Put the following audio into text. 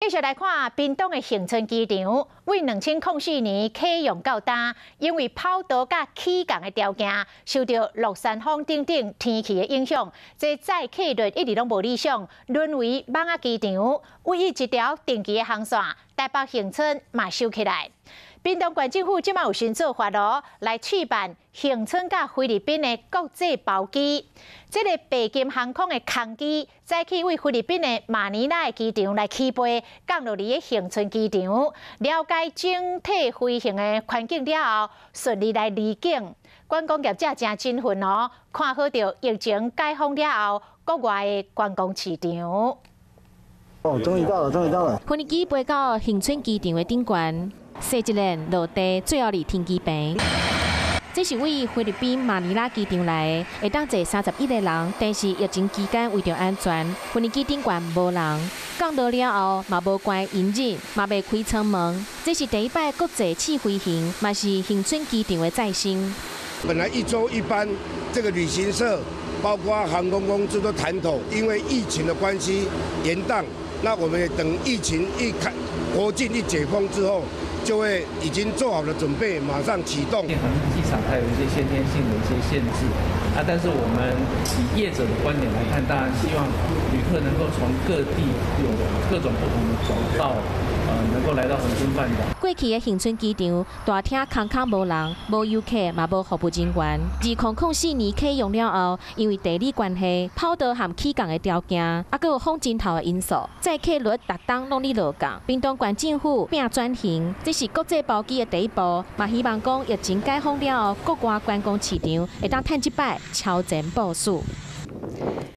繼續來看屏東的恆春機場，為2004年啟用到今，因為跑道佮起降的條件受著落山風等等天氣的影響，這載客率一直攏無理想，淪為蠓仔機場。唯一一條定期的航線，台北恆春嘛收起來。屏東縣政府這馬有新做法囉，來試辦恆春佮菲律賓的國際包機。這个白金航空的空機早起為菲律賓的馬尼拉的機場來起飛，降落佇恆春機場，了解整體飛行的環境了後，順利來離境。觀光業者誠振奮哦，看好著疫情解封了後，國外的觀光市場。哦，終於到了，終於到了。飛機飛到恆春機場的頂懸，踅一輪落地，最後佇停機坪。這是為菲律賓馬尼拉機場來的，會當坐31個人，但是疫情期間為著安全，飛機頂懸無人。降落了後，嘛無關引擎，嘛袂開艙門。這是第一擺國際試飛行，嘛是恆春機場的再生。本來一週一班，這個旅行社包括航空公司都談妥，因為疫情的關係延宕。那我們也等疫情一開，國境一解封之後，就會已經做好了準備，馬上啟動。恆春機場它有一些先天性的一些限制，啊，但是我們以業者的觀點來看，當然希望旅客能夠從各地有各種不同的管道，能夠來到恆春半島。過去的恆春機場大廳空空無人，無遊客，嘛無服務人員。2004年啟用了後，因為地理關係、跑道和起降的條件，啊，閣有風陣頭的因素，載客率逐冬攏佇落降。屏東縣政府拼轉型，這是國際包機的第一步，嘛希望講疫情解封了後，國外觀光市場會當趁這擺超前部署。